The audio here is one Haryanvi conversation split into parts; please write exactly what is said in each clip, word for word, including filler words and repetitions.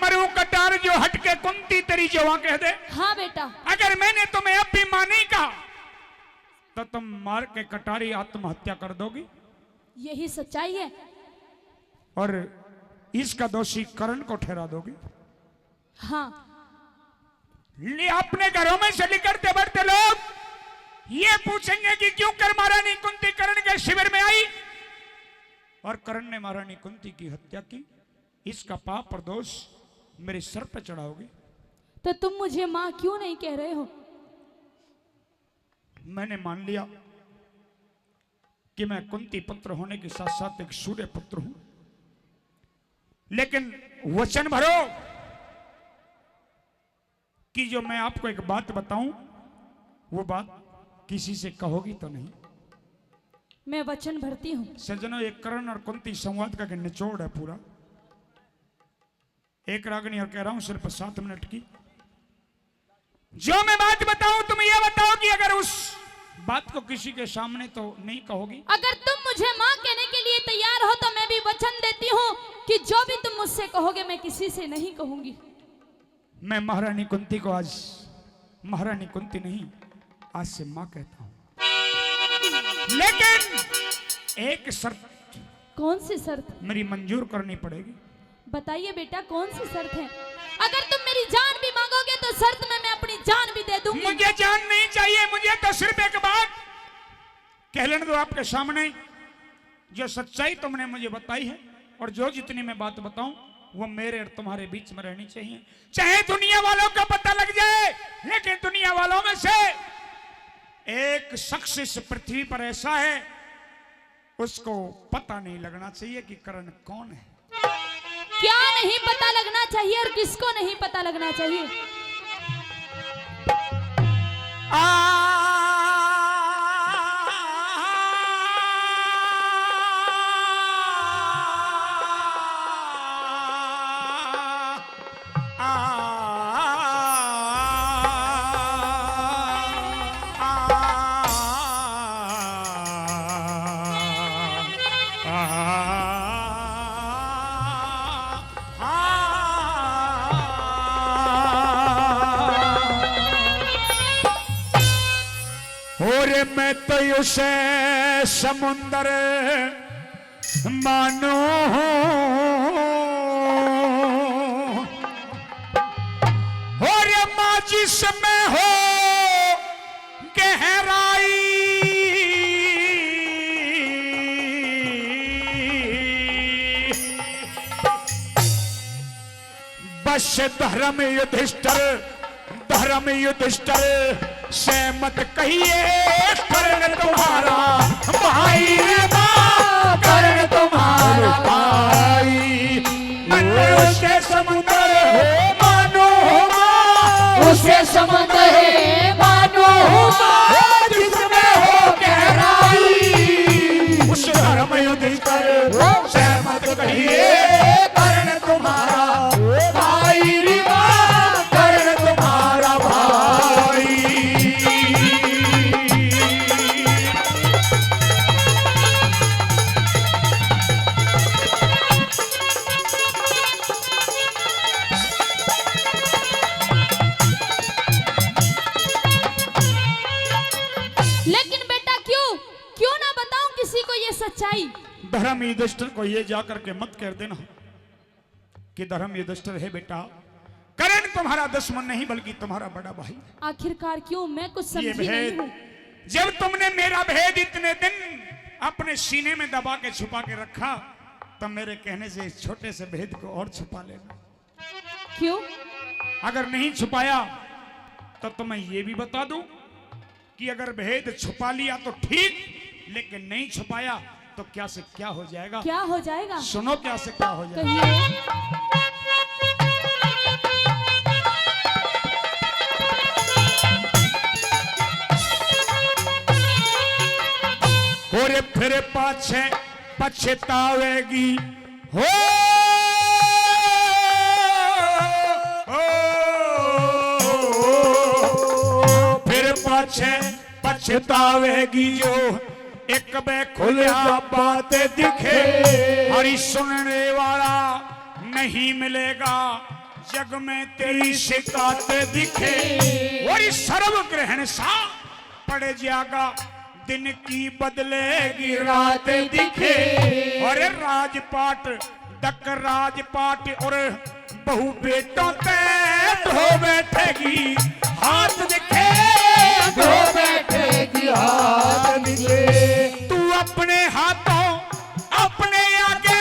करूं कटार जो हटके कुंती तेरी जवा कह दे। हाँ बेटा। अगर मैंने तुम्हें अब भी माँ नहीं कहा तो तुम मार के कटारी आत्महत्या कर दोगी। यही सच्चाई है। और इसका दोषी कर्ण को ठहरा दोगी। हाँ। ले, अपने घरों में से निकलते बढ़ते लोग ये पूछेंगे कि क्यों कर महारानी कुंती कर्ण के शिविर में आई और कर्ण ने महारानी कुंती की हत्या की। इसका पाप और दोष मेरे सर पे चढ़ाओगे। तो तुम मुझे माँ क्यों नहीं कह रहे हो? मैंने मान लिया कि मैं कुंती पुत्र होने के साथ साथ एक सूर्य पुत्र हूं, लेकिन वचन भरो कि जो मैं आपको एक बात बताऊं, वो बात किसी से कहोगी तो नहीं? मैं वचन भरती हूँ। सज्जनों, ये कर्ण और कुंती संवाद का निचोड़ है पूरा। एक रागनी और कह रहा हूं, सिर्फ सात मिनट की। जो मैं बात बताऊं, तुम ये बताओ कि अगर उस बात को किसी के सामने तो नहीं कहोगी। अगर तुम मुझे माँ कहने के लिए तैयार हो तो मैं भी वचन देती हूँ कि जो भी तुम मुझसे कहोगे मैं किसी से नहीं कहूंगी। मैं महारानी कुंती को आज महारानी कुंती नहीं, आज से माँ कहता हूँ, लेकिन एक शर्त। कौन सी शर्त? मेरी मंजूर करनी पड़ेगी। बताइए बेटा, कौन सी शर्त है? अगर तुम मेरी जान भी मांगोगे तो शर्त में मैं अपनी जान भी दे दूंगी। मुझे जान नहीं चाहिए, मुझे तो सिर्फ एक बात कह लेने दो आपके सामने। जो सच्चाई तुमने मुझे बताई है और जो जितनी मैं बात बताऊं, वो मेरे और तुम्हारे बीच में रहनी चाहिए। चाहे दुनिया वालों का पता लग जाए, लेकिन दुनिया वालों में से एक शख्स इस पृथ्वी पर ऐसा है, उसको पता नहीं लगना चाहिए कि करण कौन है। क्या नहीं पता लगना चाहिए और किसको नहीं पता लगना चाहिए? आ, आ, आ, आ, और मैं तो उसे समुंदर मानू हूँ, और माँ जिसमें हो गहराई। बस धर्म युधिष्ठिर, धर्म युधिष्ठिर से मत कहिए कर्ण तुम्हारा भाई रे माँ, कर्ण तुम्हारा भाई। मैं उसे समुंदर मानू हूँ माँ, उसे समुंदर मानू हूँ माँ, जिसमें हो गहराई। उस धर्म युधिष्ठिर से मत कहिए कर्ण तुम्हारा भाई रे माँ, कर्ण तुम्हारा भाई। लेकिन बेटा, क्यों, क्यों ना बताऊं किसी को ये सच्चाई? धर्म युधिष्ठिर को ये जा करके मत कह देना कि धर्म युधिष्ठिर, हे बेटा, कर्ण तुम्हारा दुश्मन नहीं बल्कि तुम्हारा बड़ा भाई। आखिरकार क्यों, मैं कुछ ये समझी नहीं भेद, हूँ। जब तुमने मेरा भेद इतने दिन अपने सीने में दबा के छुपा के रखा, तो मेरे कहने से इस छोटे से भेद को और छुपा लेना। क्यों? अगर नहीं छुपाया तो तुम्हें ये भी बता दूं कि अगर भेद छुपा लिया तो ठीक, लेकिन नहीं छुपाया तो क्या से क्या हो जाएगा? क्या हो जाएगा? सुनो क्या से क्या हो जाएगा। कहिए। और फिर पाछे पछतावेगी हो, हो, फिर पाछे पछतावेगी जो एक बे खुल्या बात दिखे। हरी सुनने वाला नहीं मिलेगा, जग में तेरी शिकायत दिखे, और इस सर्व ग्रहण सा पड़ जागा, दिन की बदलेगी रात दिखे। और राजपाट, दक राजपाट, और बहू बेटों ते धो बैठेगी, हाथ दिखे। धो बैठेगी, हाथ दिखे। तू अपने हाथों, अपने आगे,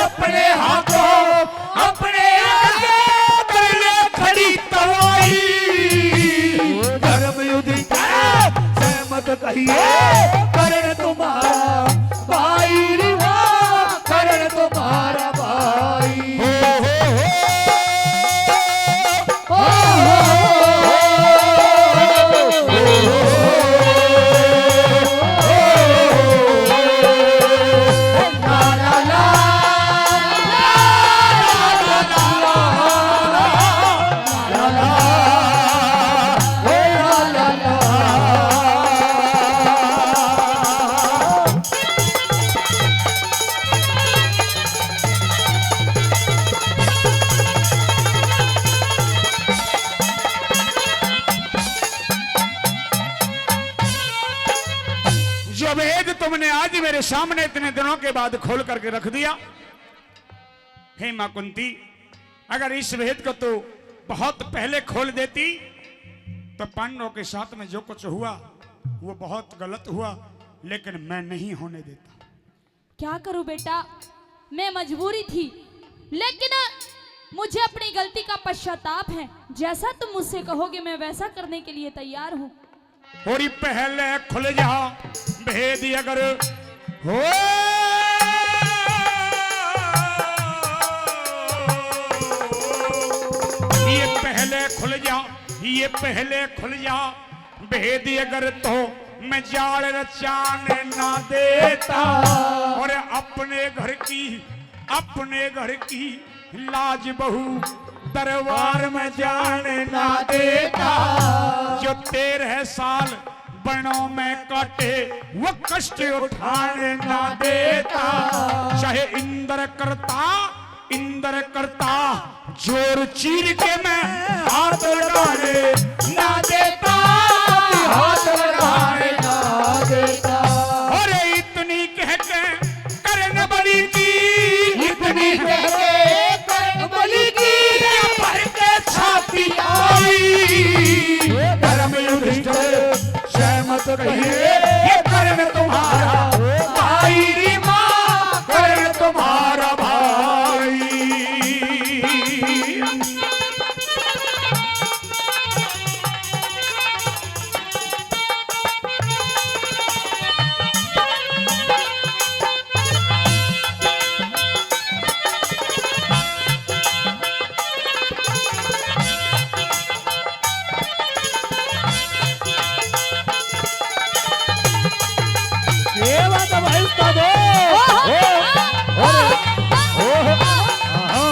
अपने हाथों, अपने आगे कर ले खड़ी तवाई। धर्म युद्ध की सहमत कहिए, करण तुम्हारा भाई रे वाह, करण तुम्हारा भाई। हो, हो, हो। जो भेद तुमने आज मेरे सामने इतने दिनों के बाद खोल करके रख दिया, हे माँ कुंती, अगर इस भेद को तू बहुत पहले खोल देती तो पांडवों के साथ में जो कुछ हुआ वो बहुत गलत हुआ, लेकिन मैं नहीं होने देता। क्या करूं बेटा, मैं मजबूरी थी, लेकिन मुझे अपनी गलती का पश्चाताप है। जैसा तुम मुझसे कहोगे, मैं वैसा करने के लिए तैयार हूँ। थोड़ी पहले खुल जा भेद अगर हो, ये पहले खुल जा, ये पहले खुल जा भेद अगर तो मैं जाल रचान ना देता। और अपने घर की, अपने घर की लाज बहू दरबार में जान ना देता। जो तेरह साल बनों में काटे वो कष्ट उठान ना देता। चाहे इंद्र करता, इंद्र करता जोर चीर के मैं हाथ लगाने ना देता, हाथ लगाने ना देता। अरे इतनी कह के करण बलि की, इतनी कह के करण बलि की, भर के छाती आई। धर्म युधिष्ठिर सहमत कहिए, ये करण तुम्हारा भाई री माँ, करण तुम्हारा भाई। ये बात है भाई उस्ताद। ओहो, ओहो, ओहो, ओहो, ओहो। आहा।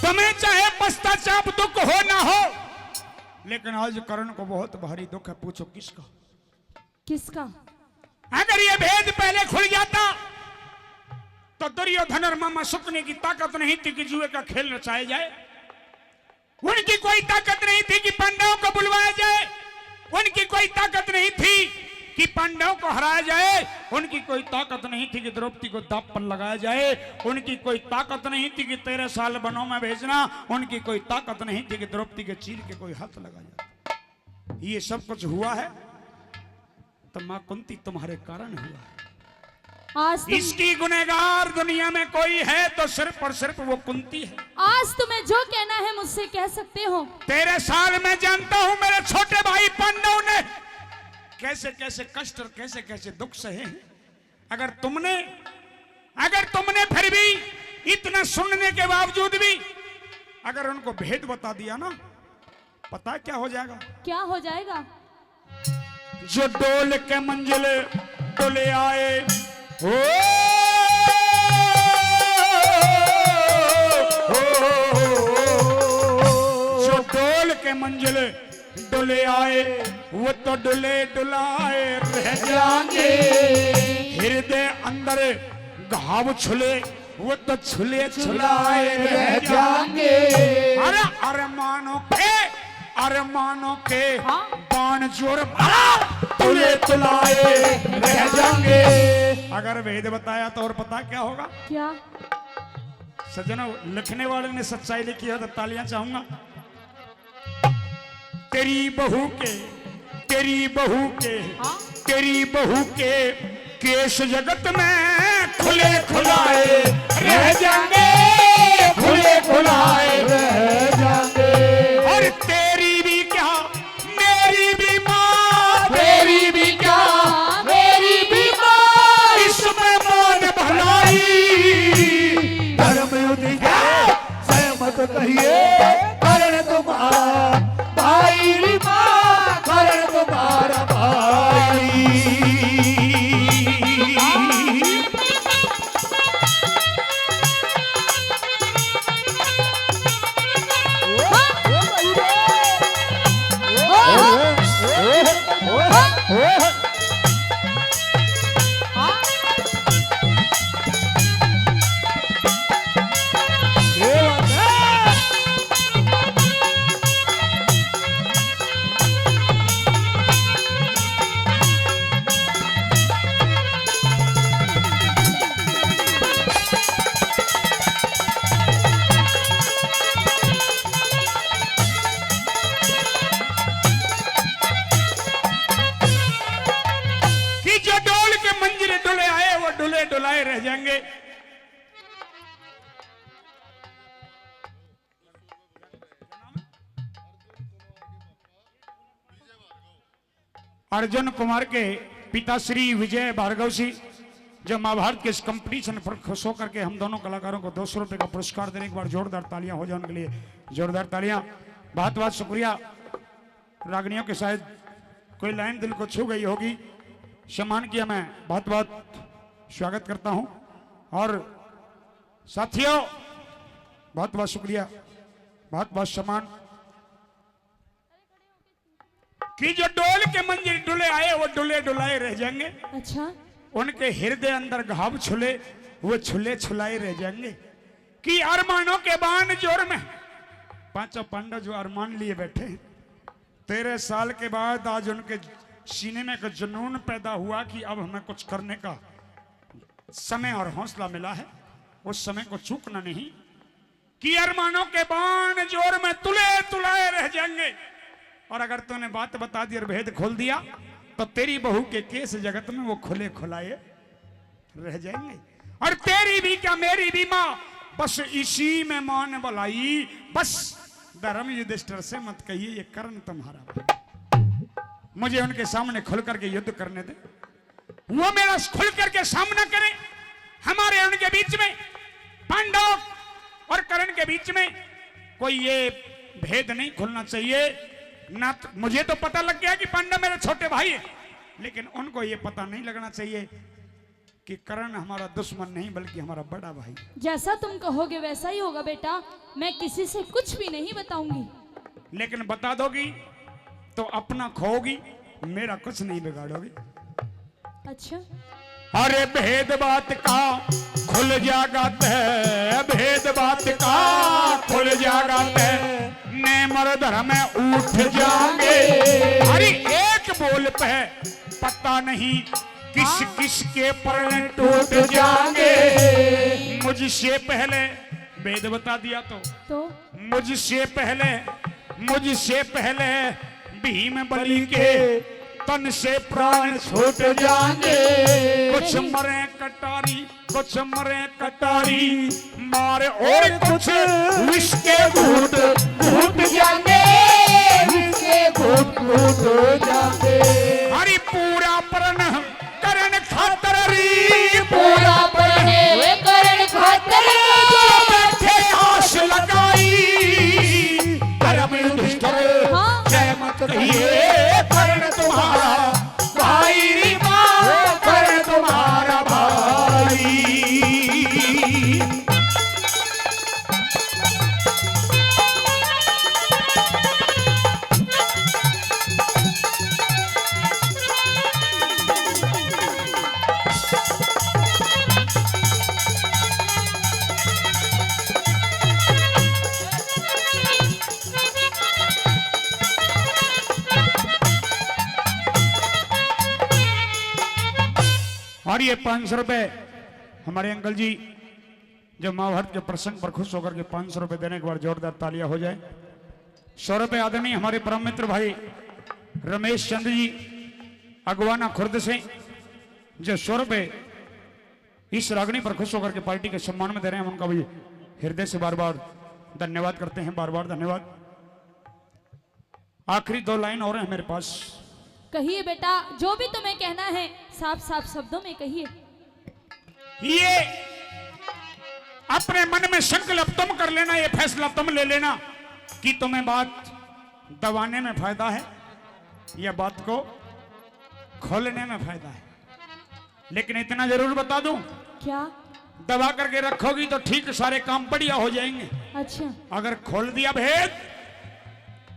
तुम्हें चाहे पश्चाताप दुख हो ना हो, लेकिन आज करण को बहुत भारी दुख है। पूछो किसका? किसका? अगर ये भेद पहले खुल जाता तो दुर्योधन और मामा शकुनि की ताकत नहीं थी कि जुए का खेल रचाया जाए। उनकी कोई ताकत नहीं थी कि पांडवों को बुलवाया जाए, उनकी कोई ताकत नहीं थी कि पांडवों को हराया जाए, उनकी कोई ताकत नहीं थी कि द्रौपदी को दांव पर लगाया जाए, उनकी कोई ताकत नहीं थी कि तेरह साल वनों में भेजना, उनकी कोई ताकत नहीं थी कि द्रौपदी के चीर के कोई हाथ लगा जाए। ये सब कुछ हुआ है तो माँ कुंती तुम्हारे कारण हुआ है। आज तुम इसकी गुनहगार दुनिया में कोई है तो सिर्फ और सिर्फ वो कुंती है। आज तुम्हें जो कहना है मुझसे कह सकते हो। तेरह साल मैं जानता हूँ मेरे छोटे भाई पांडव ने कैसे कैसे कष्ट और कैसे कैसे दुख सहे हैं। अगर तुमने, अगर तुमने फिर भी इतना सुनने के बावजूद भी अगर उनको भेद बता दिया ना, पता है क्या हो जाएगा? क्या हो जाएगा? जो डोल के मंजिल डोले आए। ओ, ओ, जो डोल के मंजिल डोले आए, वो तो डुले डुलाए रह जाएंगे। हृदय अंदर घाव छुले, वो तो छुले छुलाए रह जाएंगे। अरे अरमानों के, अरमानों के हाँ? बाण जोर भरा, तुले तुलाए रह जाएंगे। अगर भेद बताया तो और पता क्या होगा? क्या? सज्जनों, लिखने वाले ने सच्चाई लिखी हो तो तालियां चाहूंगा। तेरी बहू के, तेरी बहू के, हाँ? तेरी बहू के केस जगत में खुले खुलाए रह जाएंगे, खुले खुलाए रह जाएंगे। और तेरी भी क्या, मेरी भी माँ, तेरी भी क्या, मेरी भी माँ, इसमें मान भलाई। धर्म युद्ध है, सहमत कहिए, करण तुम्हारा भाई री माँ, करण तुम्हारा भाई। कि जो डोल के मंजिल डुले आए, वो डुले डुलाए रह जाएंगे। अर्जुन कुमार के पिता श्री विजय भार्गव जी, जो महाभारत के इस कंपटीशन पर खुश होकर के हम दोनों कलाकारों को दो सौ रुपये का पुरस्कार देने, एक बार जोरदार तालियां हो जाए उनके लिए, जोरदार तालियां। बहुत बहुत शुक्रिया। रागनियों के शायद कोई लाइन दिल को छू गई होगी। सम्मान किया, मैं बहुत बहुत स्वागत करता हूं। और साथियों, बहुत बहुत शुक्रिया, बहुत बहुत सम्मान। कि जो डोल के मंजिल डुले आए, वो डुले डुलाए रह जाएंगे। अच्छा। उनके हृदय अंदर घाव छुले, वो छुले छुलाए रह जाएंगे। कि अरमानों के बाण जोर में, पांचों पांडव जो अरमान लिए बैठे हैं, तेरह साल के बाद आज उनके सीने में एक जुनून पैदा हुआ कि अब हमें कुछ करने का समय और हौसला मिला है, उस समय को चूकना नहीं। कि अरमानों के बाण जोर में तुले तुलाए रह जाएंगे। और अगर तूने बात बता दी और भेद खोल दिया, तो तेरी बहू के केस जगत में वो खुले खुलाए रह जाएंगे। और तेरी भी क्या, मेरी भी माँ, बस इसी में मान भलाई। बस धर्म युधिष्ठिर से मत कहिए, ये कर्ण तुम्हारा भाई। मुझे उनके सामने खुल करके युद्ध करने दे। वो मेरा खुल करके सामना करें। हमारे उनके बीच में, पांडव और कर्ण के बीच में कोई ये भेद नहीं खुलना चाहिए। ना तो, मुझे तो पता लग गया कि पांडव मेरे छोटे भाई हैं, लेकिन उनको ये पता नहीं लगना चाहिए कि कर्ण हमारा दुश्मन नहीं, बल्कि हमारा बड़ा भाई। जैसा तुम कहोगे वैसा ही होगा बेटा, मैं किसी से कुछ भी नहीं बताऊंगी। लेकिन बता दोगी तो अपना खोओगी, मेरा कुछ नहीं बिगाड़ोगी। अच्छा। अरे भेद बात का खुल जागा तै, भेद बात का खुल जागा तै, नेम अर धर्म उठ जाएंगे। अरे एक बोल पे पता नहीं किस किस के प्रण टूट जाएंगे। मुझसे पहले, भेद बता दिया तो, तो? मुझसे पहले, मुझसे पहले भीम बलि के तन से प्राण छूट जाएंगे। कुछ मरे कटारी, कुछ मरे कटारी मार, और कुछ विष के घूंट घूंट जाएंगे, विष के घूंट घूंट जाएंगे। हरि पूरा प्रण करण खातर री, पूरा प्रण करण खातर। जो बैठे आस लगाई, धर्म युधिष्ठिर, हाँ। जय मत कहिए कर्ण तुम्हारा भाई री माँ, कर्ण और ये पाँच सौ रुपए हमारे अंकल जी जो महाभारत के प्रसंग पर खुश होकर के पाँच सौ रुपए देने, एक बार जोरदार तालियां हो जाए। सौ रुपए आदरणीय हमारे परम मित्र भाई रमेश चंद जी अगवाना खुर्द से, जो सौ रुपए इस रागनी पर खुश होकर के पार्टी के सम्मान में दे रहे हैं, उनका भी हृदय से बार बार धन्यवाद करते हैं, बार बार धन्यवाद। आखिरी दो लाइन और है मेरे पास। कहिए बेटा, जो भी तुम्हें कहना है, साफ साफ शब्दों में कहिए। ये अपने मन में संकल्प तुम कर लेना, ये फैसला तुम ले लेना कि तुम्हें बात दबाने में फायदा है या बात को खोलने में फायदा है। लेकिन इतना जरूर बता दूं, क्या? दबा करके रखोगी तो ठीक सारे काम बढ़िया हो जाएंगे। अच्छा। अगर खोल दिया भेद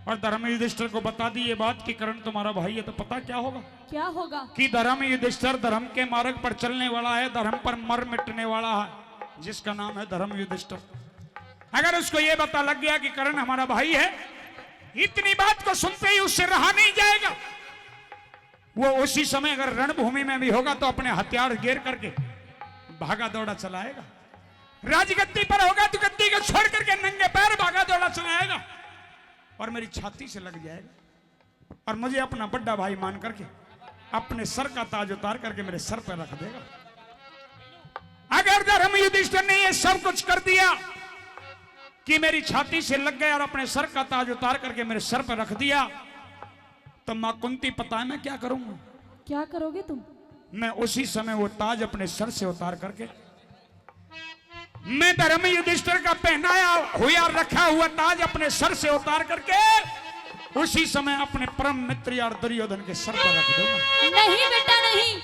और धर्म युधिष्ठिर को बता दी ये बात कि कर्ण तुम्हारा भाई है, तो पता क्या होगा? क्या होगा? कि धर्म युधिष्ठिर धर्म के मार्ग पर चलने वाला है, धर्म पर मर मिटने वाला है, जिसका नाम है धर्म युधिष्ठिर। अगर उसको ये पता लग गया कि कर्ण हमारा भाई है, इतनी बात को सुनते ही उससे रहा नहीं जाएगा। वो उसी समय अगर रणभूमि में भी होगा तो अपने हथियार गेर करके भागा दौड़ा चलाएगा। राजगद्दी पर होगा तो गद्दी को छोड़ करके नंगे पैर भागा दौड़ा चलाएगा और मेरी छाती से लग जाएगा और मुझे अपना बड़ा भाई मान करके अपने सर का ताज उतार करके मेरे सर पर रख देगा। अगर धर्म युधिष्ठिर ने ये सब कुछ कर दिया कि मेरी छाती से लग गए और अपने सर का ताज उतार करके मेरे सर पर रख दिया, तो माँ कुंती, पता है मैं क्या करूंगा? क्या करोगे तुम? मैं उसी समय वो ताज अपने सर से उतार करके, मैं धर्म युधिष्ठिर का पहनाया हुआ, रखा हुआ ताज अपने सर से उतार करके उसी समय अपने परम मित्र यार दुर्योधन के सर पर रख दूंगा। नहीं बेटा, नहीं,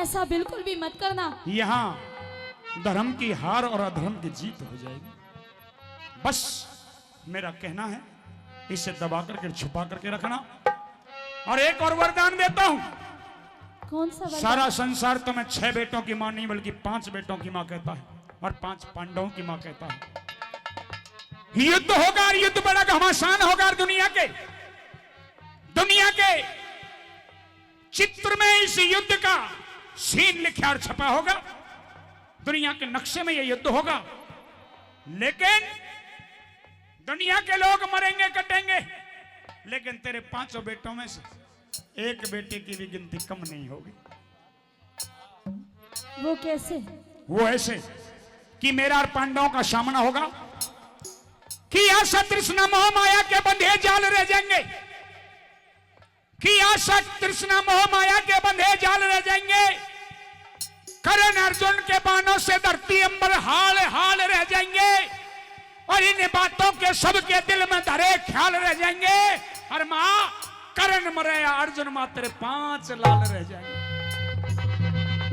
ऐसा बिल्कुल भी मत करना। यहाँ धर्म की हार और अधर्म की जीत हो जाएगी। बस मेरा कहना है, इसे दबा करके, छुपा करके रखना। और एक और वरदान देता हूं। कौन सा वरदान? सारा संसार तुम्हें छह बेटों की माँ नहीं, बल्कि पांच बेटों की माँ कहता है और पांच पांडवों की माँ कहता है। युद्ध होगा और युद्ध बड़ा घमासान होगा और दुनिया के, दुनिया के चित्र में इस युद्ध का सीन लिखा और छपा होगा, दुनिया के नक्शे में यह युद्ध होगा। लेकिन दुनिया के लोग मरेंगे, कटेंगे, लेकिन तेरे पांचों बेटों में से एक बेटे की भी गिनती कम नहीं होगी। वो कैसे? वो ऐसे कि मेरा और पांडवों का सामना होगा कि आशा तृष्णा मोह माया के बंधे जाल रह जाएंगे, कि आशा तृष्णा मोह माया के बंधे जाल रह जाएंगे। कर्ण अर्जुन के बाणों से धरती अंबर हाल हाल रह जाएंगे और इन बातों के सबके दिल में धरे ख्याल रह जाएंगे। और माँ, कर्ण मरे या अर्जुन, माँ, तेरे पांच लाल रह जाएंगे।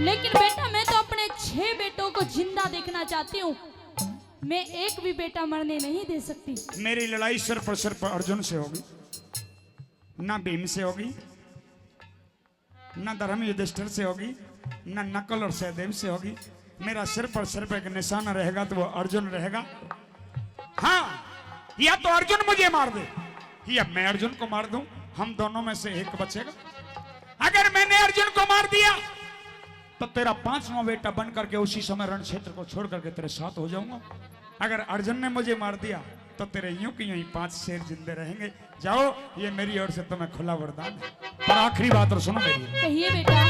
लेकिन बेटा, मैं तो अपने छह बेटों को जिंदा देखना चाहती हूँ, मैं एक भी बेटा मरने नहीं दे सकती। मेरी लड़ाई सिर पर, सिर पर अर्जुन से होगी, ना भीम से होगी, ना धर्म युधिष्ठिर से होगी, ना नकुल और सहदेव से होगी। मेरा सिर पर सिर्फ एक निशाना रहेगा, तो वो अर्जुन रहेगा। हाँ, या तो अर्जुन मुझे मार दे, या मैं अर्जुन को मार दूं, हम दोनों में से एक बचेगा। अगर मैंने अर्जुन को मार दिया, तो तेरा पांचवा बेटा बन करके उसी समय रण क्षेत्र को छोड़ करके तेरे साथ हो जाऊंगा। अगर अर्जुन ने मुझे मार दिया, तो तेरे यूं के यूं ही पांच शेर जिंदे रहेंगे। जाओ, ये मेरी ओर से तुम्हें खुला वरदान है। पर आखिरी बात और सुनो मेरी। कहिए बेटा।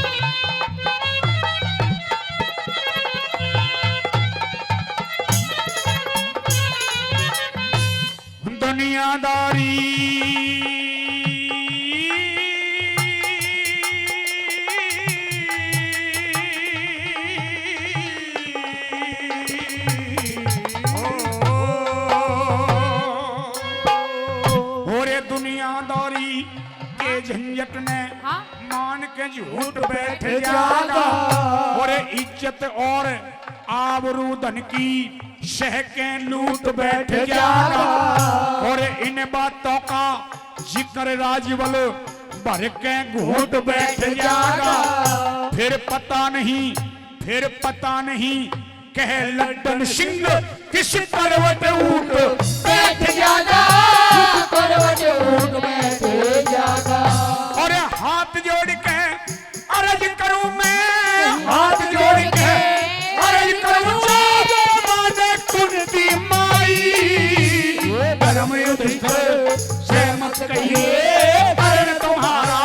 दुनियादारी। और ये दुनियादारी के झंझट ने हाँ। मान के झूठ बैठ जागा। और इज्जत और आबरू धन की सह के लूट बैठ जागा। और इन बातों का जिक्र राजवल भर के घूट बैठ जागा। फिर पता नहीं, फिर पता नहीं कह लड्डन सिंह किस करवट ऊट बैठ जागा। किस करवट ऊट बैठ जागा। और हाथ जोड़ के अर्ज करूं मैं, हाथ कहिए करण तुम्हारा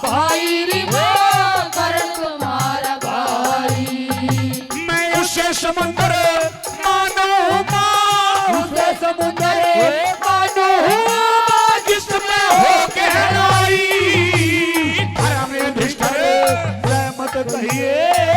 भाई रे, वो करण तुम्हारा भाई। मैं उसे समुंदर मानूंगा, उसे समुंदर मानूंगा, जिसमें हो गहराई। धर्म युधिष्ठिर जय मत कहिए